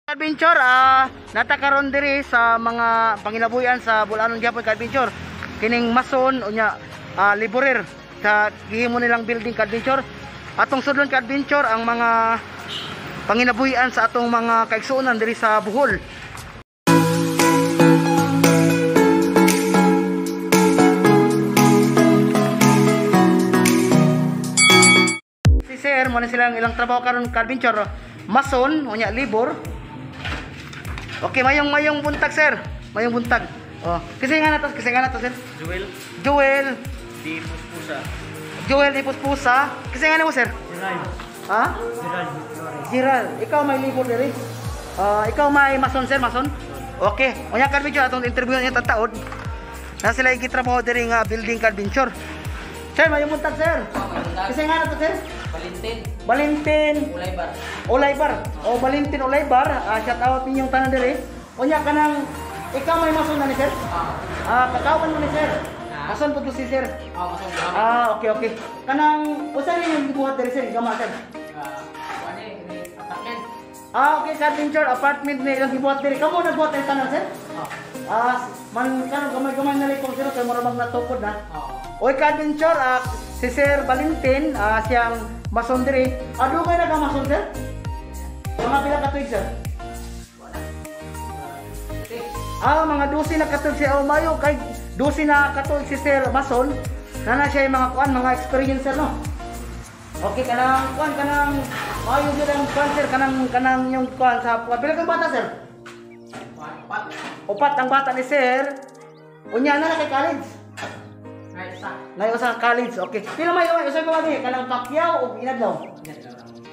Adventure, nata karon diri sa mga pangilabuyan sa Bulanon gyapon ka adventure. Kining mason unya laborer sa gihimo nilang building ka adventure. Atong sudlon ka adventure ang mga panginabuhian sa atong mga kaigsuonan diri sa Bohol. Si sir, mo na silang ilang trabaho karon ka adventure, mason unya labor. Okay, mayong buntag sir. Mayong buntag. Oh, kasi nga na to sir. Joel. Joel Di Puspusa. Joel Di Puspusa. Kasi nga na mo sir. Gerald. Ha? Gerald Flores. Gerald, ikaw may libor diri. Ikaw may mason sir, mason. Okay. Unya ka adventure atong interview niya taod. Na sila gitrabaho diri nga building ka adventure. Sir, mayong buntag sir. Kasi nga na to sir. Valentin. Valentin Ulaybar. Olaybar. O Valentin Olaybar, shout out ninyong tanan diri. Unya kanang ikaw may mason na ni sir? Kakawan mo ni sir. Mason po to si sir. Mason. Okay, okay. Kanang usa rin yung gibuhat diri sir, gama sir. Apartment. Okay, carpenter apartment ni ilang gibuhat diri. Kamo nagbuhat diri tanan sir? Man kanang gamay-gamay na lang kung sino kay mura bang natukod na. Oy carpenter, si Sir Valentin, siyang mason diri. Adugay na ka mason sir? Mga pila ka tuig sir? Mga 12 na katuig siya. Oh, mayo kay 12 na katuig si Sir Mason. Nana siya yung mga kuan, mga experience sir, no? Okay, kanang kuan, kanang mayo gyud ang kuan sir, kanang yung kuan sa kuan. Pila kang bata sir? Upat ang bata ni sir. Unya na kay college. Nay usa college. Okay. Pila mayo usa ko wagi kanang Pacquiao og inadlaw.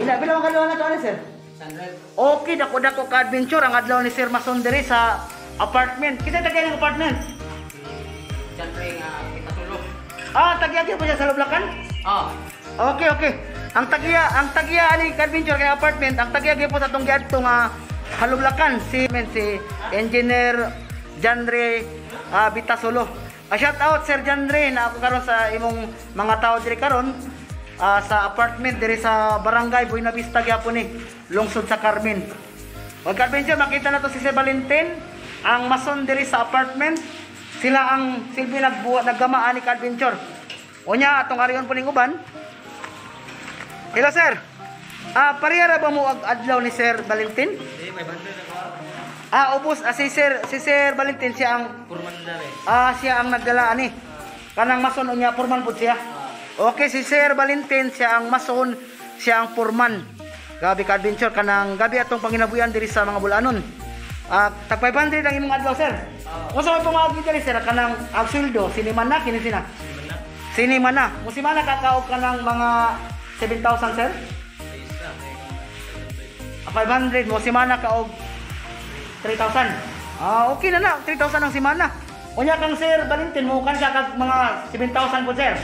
Ina pila man kadlaw na to ani sir? Okay, dako-dako ka adventure ang adlaw ni Sir Mason diri sa apartment. Kita tagay ng apartment. Siyempre nga kita sulok. Tagiya po siya sa Lublakan? Okay, okay. Ang tagiya ani ka adventure kay apartment, ang tagiya gyud po sa atong giadto nga Halublakan si Engineer Janre Bitasolo. Shout out Sir Janre na ako karon sa imong mga tao diri karon. Sa apartment diri sa Barangay Buena Vista gyapon ni lungsod sa Carmen. Og adventure makita na to si Sir Valentin, ang mason diri sa apartment. Sila ang silbi nagbuhat naggamaan ni ka-adventure. Unya atong arion po ning uban. Hello sir. Pareha ra ba mo ag adlaw ni Sir Valentin? Di may bando na ko. Ubos si Sir Valentin siya ang purman dere. Siya ang nagdala ani. Kanang mason unya purman pud siya. Okay, si Sir Valentin siya ang mason, siya ang purman. Gabi ka adventure kanang gabi atong panginabuyan diri sa mga Bulanon. Tag 500 ang imong adlaw sir. Unsa may pamaagi diri sir kanang ang sweldo sinimana kini sina? Sinimana. Musimana ka kaog kanang mga 7,000 sir? 500 mo simana ka og 3,000. Okay na na 3,000 ang simana. Unya kang Sir Valentin mo kan siya kag mga 7,000 po sir.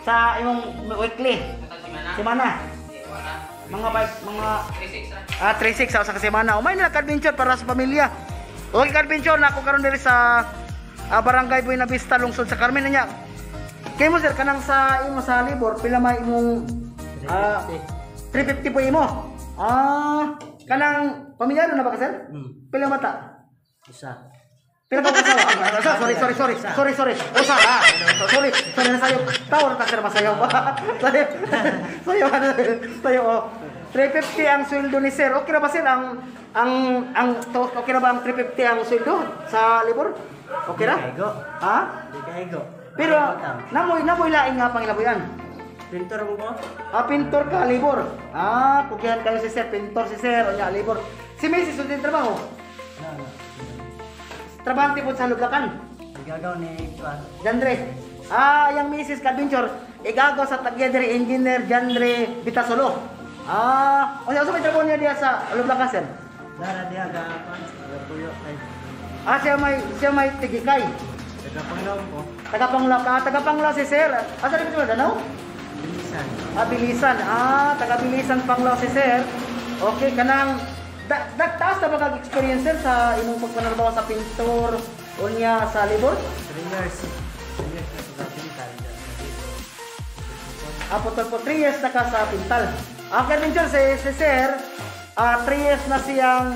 Sa imong weekly. Semana. Mga 5 mga 3,600 sa semana. Umay na ka-adventure para sa pamilya. Okay ka-adventure na ako karon diri sa Barangay Buena Vista lungsod sa Carmen nya. Kay mo sir kanang sa imo sa labor pila may imong 350 po imo. Kanang pamilyado na ba ka sir? Pila bata? Isa. Pila ba kasawa? Sorry. Sorry. Usa. Sorry. Sorry na sayo. Tawar ka sir masayaw ba? Sayo. Sayo. Oh. 350 ang sweldo ni sir. Okay ra ba sir ang okay ra ba ang 350 ang sweldo sa labor? Okay ra? Kaigo. Ha? Di kaigo. Pero namoy lain nga pangilabuyan. Pintor mo ko? Pintor ka labor. Pugihan kayo si sir, pintor si sir, unya labor. Si Mrs. sundin trabaho. Trabahante po sa Lublakan. Igagaw ni Juan. Janre. Yang Mrs. Kadventure, igagaw sa tagya diri Engineer Janre Bitasolo. Unya usa may trabaho niya diya sa Lublakan sir? Dara diha ga pan sa puyo kay. Siya may tigikay. Taga Panglaw ko. Taga Panglaw ka, taga Panglaw si sir. Asa rin ba Danau? Bilisan. Bilisan. Taga Bilisan Panglaw si sir. Okay, kanang taas na ba kag-experience sir sa imong pagpanarbaho sa pintor unya sa labor? 3 years. 3 years na sa pintal. Putol po 3 years na ka sa pintal. Okay, adventure si sir, 3 years na siyang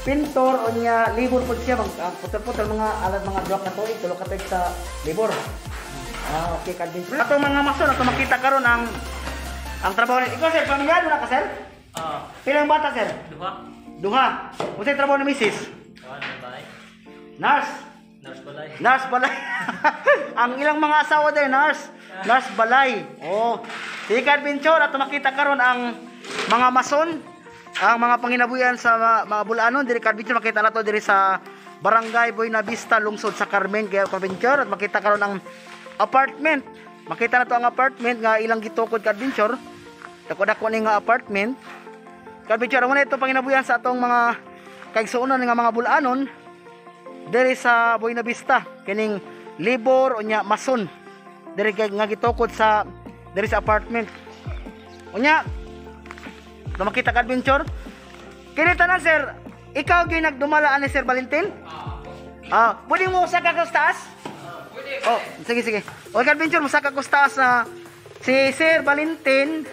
pintor o niya libor po siya putol-putol mga alat mga duha ka tuig, tulo ka tuig sa libor. Ah, okay ka-adventure. Atong mga mason ato makita karon ang trabaho ni. Ikaw sir, pamilyado na ka sir? Pilang bata sir? Duha. Duha. Unsay trabaho ni misis? Nurse. Nurse balay. Nurse balay. Ang ilang mga asawa din nurse. Nurse balay. Oh. Sige ka-adventure ato makita karon ang mga mason, ang mga panginabuyan sa mga Bulanon diri ka-adventure. Makita na to diri sa Barangay Buena Vista, lungsod sa Carmen, kaya ka-adventure. At makita karon ang apartment. Makita na to ang apartment nga ilang gitukod ka-adventure. Dako-dako ni nga apartment. Ka-adventure, mo na ito panginabuyan sa atong mga kaigsuonan nga mga Bulanon diri sa Buena Vista, kining libor unya mason diri nga gitukod sa diri sa apartment. Unya makita ka adventure. Kini tanan sir, ikaw gyud nagdumala ani Sir Valentin? Ah, pwede mo usaka ka sa taas? Pwede. Oh, sige sige. O ka-adventure, musaka ko sa taas na si Sir Valentin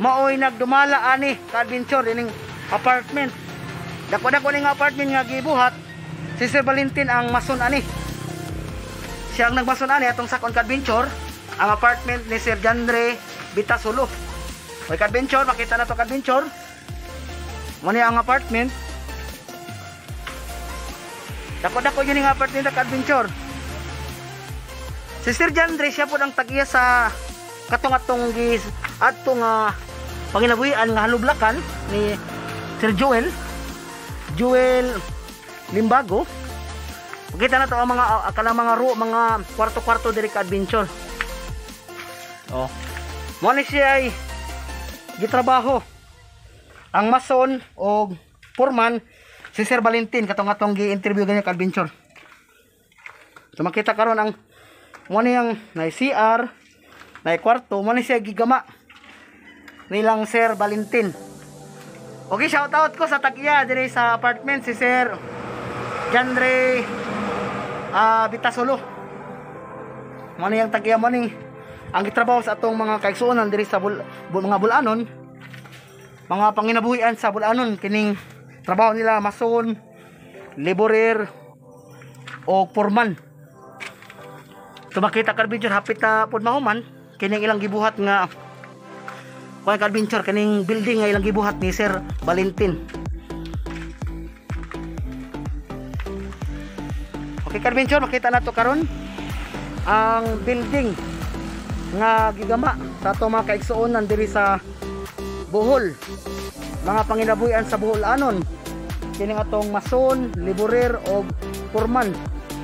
maoy nagdumala ani ka-adventure ining apartment. Dako-dako ning apartment nga gibuhat. Si Sir Valentin ang mason ani. Siya ang nagmason ani atong sakon ka-adventure ang apartment ni Sir Jandre Bitasulo. Okay ka-adventure, makita na to ka-adventure. Muna ang apartment. Dako-dako yun yung apartment ka-adventure. Si Sir Jandre siya po ang tag-iya sa katong-atong adtong panginabuhian nga halublakan ni Sir Joel Limbago. Makita na to ang mga kanang mga mga kwarto-kwarto diri ka-adventure. Oh. Mo ni siya ay gitrabaho ang mason o foreman si Sir Valentin katong atong gi-interview ganyan ka-adventure. So makita karon ang mo ni ang na CR na kwarto, mo ni siya gigama nilang Sir Valentin. Okay, shout out ko sa tag-iya diri sa apartment si Sir Jandre Bitasulo. Mo ni ang tag-iya, mo ni ang gitrabaho sa atong mga kaigsuonan diri sa mga Bulanon, mga panginabuhian sa Bulanon, kining trabaho nila mason, laborer o foreman. So makita ka-adventure hapit na pod mahuman kining ilang gibuhat nga kuan ka-adventure, kining building nga ilang gibuhat ni Sir Valentin. Okay ka-adventure, makita nato karon ang building nga gigama sa ato mga kaigsuonan diri sa Bohol, mga panginabuhian sa Boholanon, kining atong mason, laborer o foreman.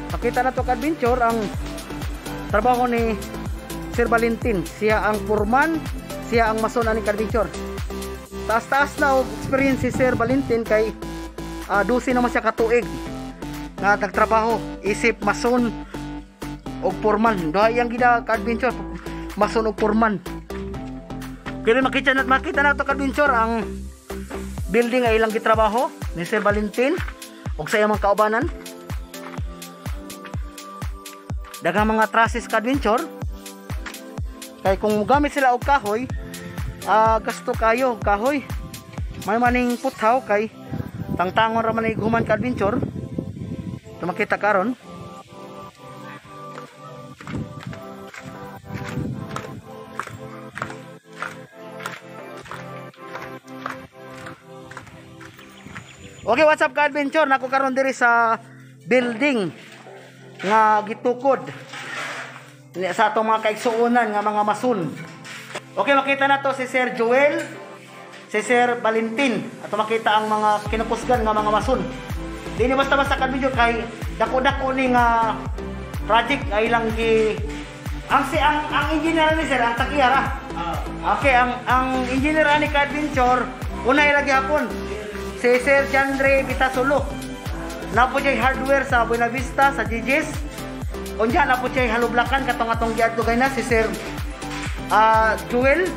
Makita nato ka-adventure ang trabaho ni Sir Valentin. Siya ang foreman, siya ang mason ani ka-adventure. Taas-taas na og experience si Sir Valentin kay 12 naman siya katuig nga nagtrabaho isip mason og foreman. Duha iyang gida ka-adventure, mason og foreman. Kaya makita na ito ka-adventure ang building ay ilang gitrabaho ni Sir Valentin og sa iyang mga kaubanan. Daghang mga trusses ka-adventure kay kung gamit sila og kahoy, gasto kayo kahoy. May maning puthaw kay tangtangon ra man ay human ka-adventure. Ito makita karon. Okay, what's up ka-adventure? Nako karon diri sa building nga gitukod sa atong mga kaigsuonan nga mga mason. Okay, makita na to si Sir Joel, si Sir Valentin. Ato makita ang mga kinukusgan nga mga mason. Dini basta-basta ka-adventure kay dako-dako ni nga project nga ilang gi ang engineer ni sir ang tag-iya ra. Okay, ang engineer ani ka-adventure unay lagi hapon si Sir Jandre Bitasulo. Napo siya hardware sa Buena Vista sa GGs. Unya napo siya halublakan katong atong giadto na si Sir Joel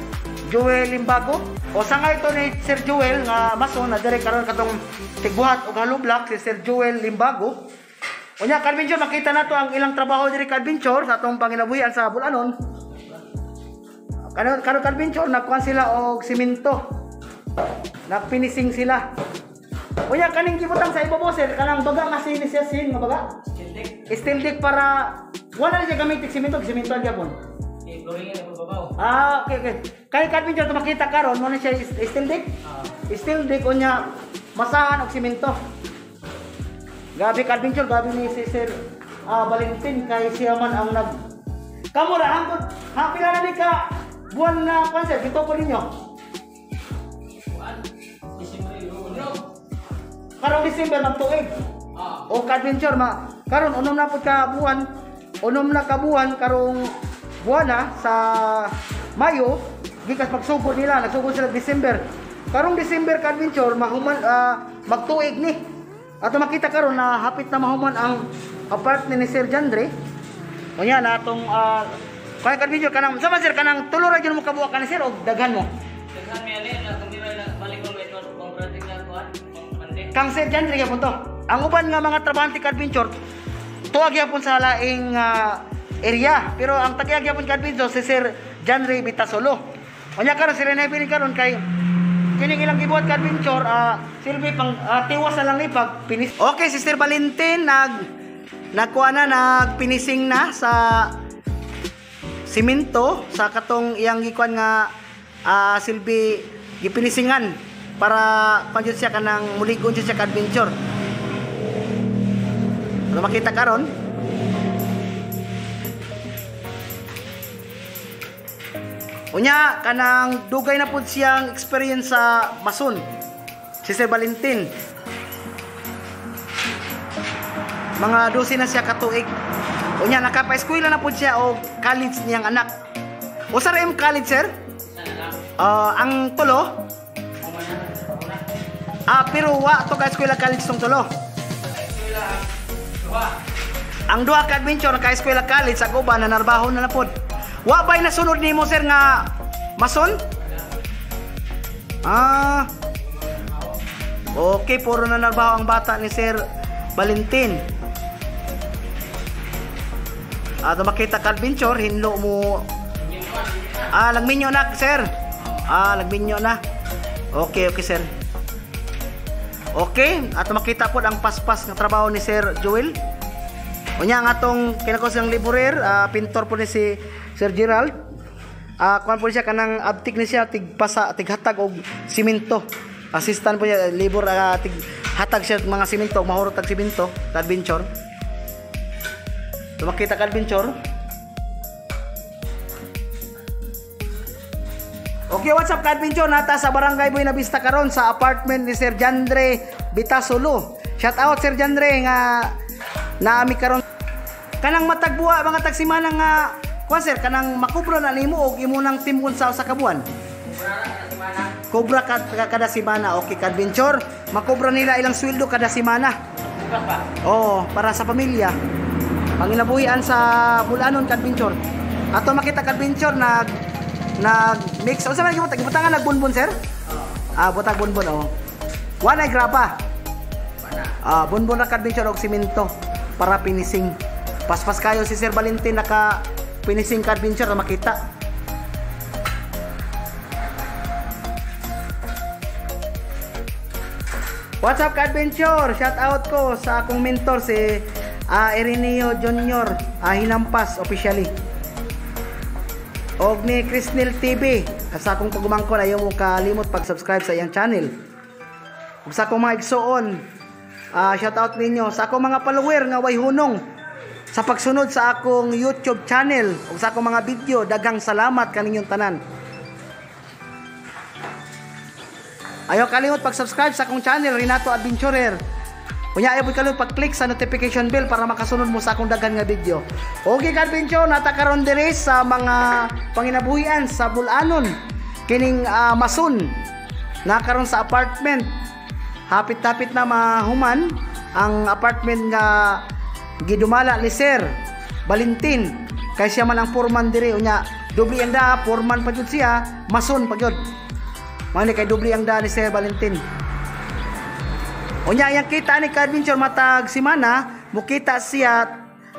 Limbago. O sa nga ito ni Sir Joel nga mason na dire karon katong tigbuhat og halublak si Sir Joel Limbago. Unya ka-adventure, makita nato ang ilang trabaho diri ka-adventure sa atong panginabuhian sa Bulanon. Karon ka-adventure nagkuan sila og simento. Nagpinising sila. Unya kaning gibutang sa ibabaw sir, kanang baga nga sin siya sin nga baga. Steel deck. Steel deck para wala na siya gamitin simento, simento gyapon. I-flooring na babaw. Ah, okay, okay. Kay ka-adventure to makita karon mo na siya steel deck. Steel deck unya masahan og simento. Gabi ka-adventure, gabi ni si Sir Valentin kay siya man ang nag kamo ra hangtod ha pila na ni ka buwan na kwan sir gito ko ninyo. Kuan. December uno. Karong December magtuig. O ka-adventure ma karon unom na pud ka buwan, unom na ka buwan karong buwan na sa Mayo gikas pagsugod nila, nagsugod sila December. Karong December ka-adventure mahuman magtuig ni. Ato makita karon na hapit na mahuman ang apartment ni Sir Jandre. Unya na atong kaya ka-adventure kanang sama sir kanang tulo ra gyud mo kabuak kani sir og daghan mo. Daghan mi ani na kami balik ko ito pang project na kuan, pang pande. Kang Sir Jandre gyapon to. Ang uban nga mga trabahante ka-adventure tuwa gyapon sa laing area, pero ang tagiya gyapon ka-adventure si Sir Jandre Bitasolo. Unya karon sila nabilin karon kay kining ilang gibuhat ka-adventure silbi pang tiwas na lang ni pag finish. Okay, si Sir Valentin nagkuha na, nagpinising na sa simento sa katong iyang gikuan nga silbi gipinisingan para panjud siya kanang muligon siya ka-adventure. Pero makita karon unya kanang dugay na pud siyang experience sa mason si Sir Valentin. Mga 12 na siya katuig. Unya nakapa-eskwela na pud siya og college niyang anak. Usa ra imong college sir? Ang tulo? Pero wa to ka eskwela college tong tulo. Ang duha ka adventure naka eskwela college ag uban na narbaho na pud. Wa bay nasunod nimo sir nga mason? Ah. Okay, puro na narbaho ang bata ni Sir Valentin. Ato makita ka adventure hinlo mo. Lagminyo na sir. Lagminyo na. Okay, okay sir. Okay, ato makita pod ang paspas nga trabaho ni Sir Joel. Unya ang atong kinako siyang laborer, pintor po ni si Sir Gerald. Kuan po siya kanang abtik ni siya tigpasa tighatag og simento. Assistant po siya labor, tighatag siya mga simento, mahurot tag simento, adventure. So makita ka adventure. Okay, what's up ka-adventure? Nata sa Barangay Buena Vista karon sa apartment ni Sir Jandre Bitasolo. Shout out Sir Jandre nga naami karon. Kanang matagbuwa mga tagsimana nga kuan sir, kanang makubra na nimo og imo nang timon sa usa ka buwan. Kobra kada semana. Okay ka-adventure, makobra nila ilang sweldo kada semana. Oo, para sa pamilya. Panginabuhian sa Bulanon ka-adventure. Ato makita ka-adventure nag mix. Unsa man gibutang? Gibutangan nagbunbon sir? Butang bunbon oh. Wala graba. Bunbon ra ka-adventure og simento para finishing. Paspas kayo si Sir Valentin naka finishing ka-adventure na makita. What's up ka-adventure? Shout out ko sa akong mentor si Ireneo Jr. Hinampas officially. Og ni Krisnel TV. Sa akong pagumangkon ayaw mo kalimot pag-subscribe sa iyang channel. Ug sa akong mga igsuon, shout out ninyo sa akong mga follower nga way hunong sa pagsunod sa akong YouTube channel ug sa akong mga video, daghang salamat kaninyong tanan. Ayaw kalimot pag-subscribe sa akong channel Renato Adventurer. Unya ayaw kalimot pag-click sa notification bell para makasunod mo sa akong daghan nga video. Okay ka-adventure, nata karon diri sa mga panginabuhian sa Bulanon kining mason na karon sa apartment. Hapit-hapit na mahuman ang apartment nga gidumala ni Sir Valentin kay siya man ang foreman diri. Unya doble ang daa, foreman pa jud siya, mason pa jud. Mao ni kay doble ang daa ni Sir Valentin. Unya iyang kita ni ka-adventure matag semana mukita siya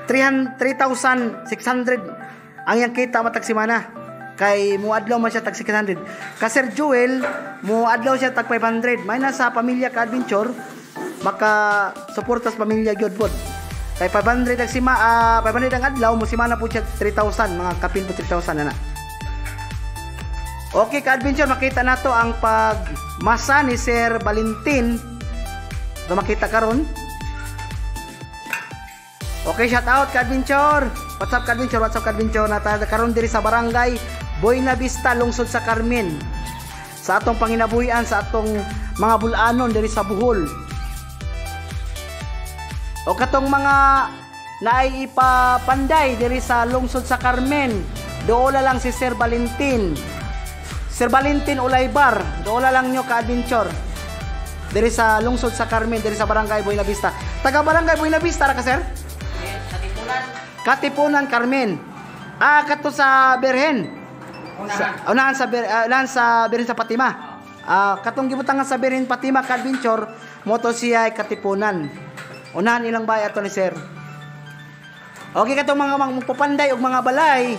3,600 ang iyang kita matag semana. Kay muadlaw man siya tag 600. Ka Sir Joel muadlaw siya tag 500. May nasa pamilya ka adventure maka suporta sa pamilya gyud pod. Kay 500 ang sima, 500 ang adlaw mo simana po siya 3,000, mga kapin po 3,000 na na. Okay ka adventure, makita nato ang pagmasa ni Sir Valentin. So makita karon. Okay, shout out ka adventure. What's up ka adventure? What's up ka adventure? Nata karon diri sa Barangay Buena Vista, lungsod sa Carmen. Sa atong panginabuhian, sa atong mga bulanon diri sa Bohol. O katong mga naay ipapanday diri sa lungsod sa Carmen, doola lang si Sir Valentin. Sir Valentin Olaybar, doola lang nyo ka-adventure. Diri sa lungsod sa Carmen, diri sa Barangay Buena Vista. Taga Barangay Buena Vista ra ka, sir? Katipunan. Katipunan, Carmen. Ah, kato sa Berhen. Unahan sa unahan sa Berhen sa Fatima. Ah, katong gibutangan sa Berhen Fatima ka-adventure, moto siya ay Katipunan. Unahan ilang bay ato ni sir. Okay, katong mga magpapanday og mga balay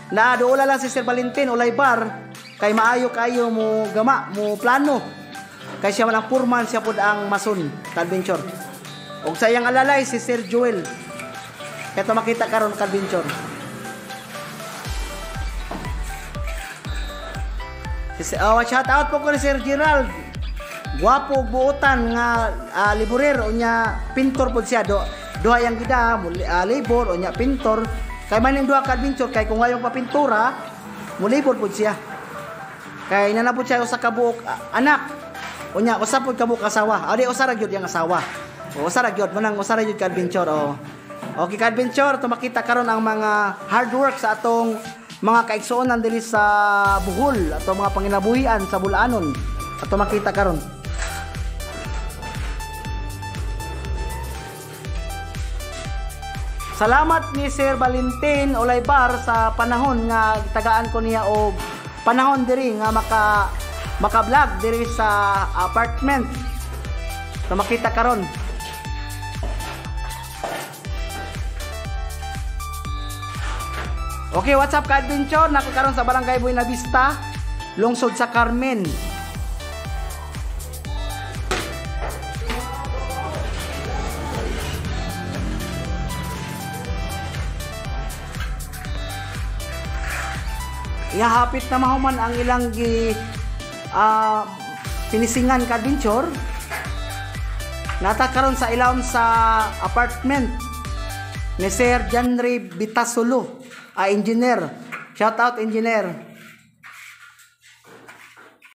na doola lang si Sir Valentin Olaybar kay maayo kayo mo gama mo plano. Kay siya man ang foreman, siya pod ang mason ka-adventure. Og sa iyang alalay si Sir Joel. Kato makita karon ka-adventure. Oh, shout out po ko ni Sir Gerald. Gwapo og buotan nga liborer unya pintor pod siya do. Duha yang gida labor unya pintor. Kay man ning duha ka adventure kay kung ngayong papintura mo labor pod siya. Kay nanapod siya usa ka buok anak. Unya usa pod ka buok asawa. Adi usa ra gyud yang asawa. O usa ra gyud manang usa ra gyud ka adventure o. Okay ka adventure, to makita karon ang mga hard work sa atong mga kaigsuonan diri sa Bohol, atong mga panginabuhian sa Bulanon. Ato makita karon. Salamat ni Sir Valentin Olaybar sa panahon nga tagaan ko niya og panahon diri nga maka-vlog diri sa apartment. So makita karon. Okay, what's up ka adventure? Nako karon sa Barangay Buena Vista, lungsod sa Carmen. Ihapit na mahuman ang ilang pinisingan ka adventure. Nata karon sa ilawom sa apartment ni Sir Janry Bitasulo, engineer. Shout out engineer.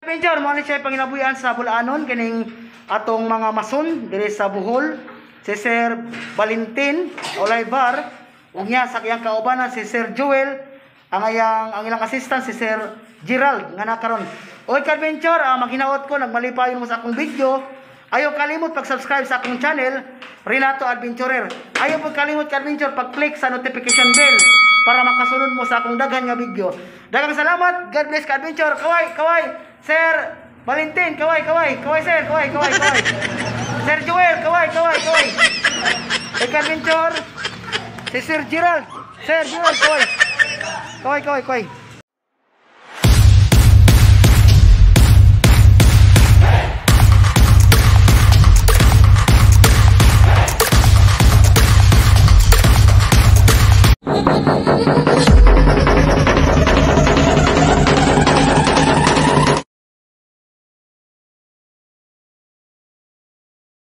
Adventure mo ni siya panginabuhian sa Bulanon kining atong mga mason diri sa Bohol, si Sir Valentin Olaybar ug niya sa iyang kaubanan si Sir Joel, ang ilang assistant si Sir Gerald nga nakaron. Oy ka-adventure, maghinaot ko nagmalipayon mo sa akong video. Ayaw kalimot pag-subscribe sa akong channel Renato Adventurer. Ayaw pag kalimot ka-adventure pag-click sa notification bell para makasunod mo sa akong daghan nga video. Daghang salamat. God bless ka-adventure. Kaway, kaway. Sir Valentin, kaway, kaway. Kaway sir, kaway, kaway, kaway. Sir Joel, kaway, kaway, kaway. Oy ka-adventure, si Sir Gerald. Sir Gerald, kaway. Kaway, kaway, kaway.